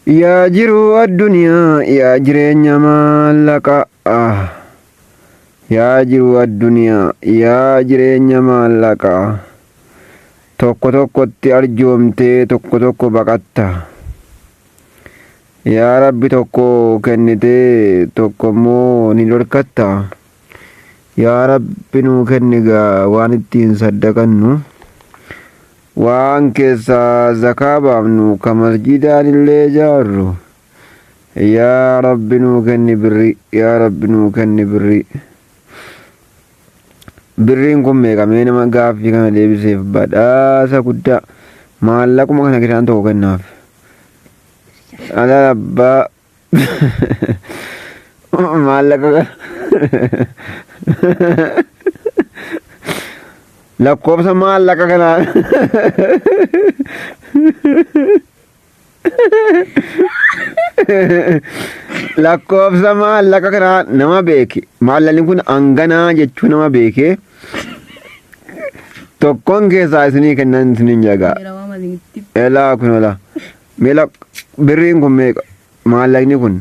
Yaa jiruu addunyaa yaa jireenya maallaqaa. Yaa jiruu addunyaa yaa jireenya maallaqaa. Tokko tokkotti arjoomtee tokko tokko baqatta. Yaa Rabbi tokko kennitee tokko immoo ni dhorkatta. Yaa Rabbi nuu kenni gaa waan ittiin saddaqannu. Waan keessaa zakaa baafnu ka masjidaan illee jaarru. Yaa Rabbi nuu kenni birrii. Yaa Rabbi nuu kenni birrii. Birriin kun meeqa mee nama gaaffii kana deebiseef badhaasa guddaa maallaquma kana kisaan tokko kennaaf. Ala abbaa maallaqa kana lakkoofsa maallaqa kanaa Lakkoofsa maallaqa kanaa nama beeke maallaqni kun hanganaa jechuu nama beeke tokkoon keessaa isinii kennan isiniin jagaa. Elaa kun olaa. Mee birriin kun meeqa? Maallaqni kun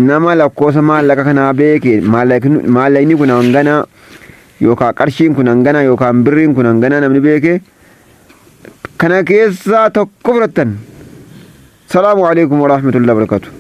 nama lakkoofsa maallaqa kanaa beeke maallaqni kun hanganaa yookaan qarshiin kun hanganaa yookaan birriin kun hanganaa namni beeke kana keessaa tokko fudhattan. Salaamu alaikum warahmatullahi wabarakatuh.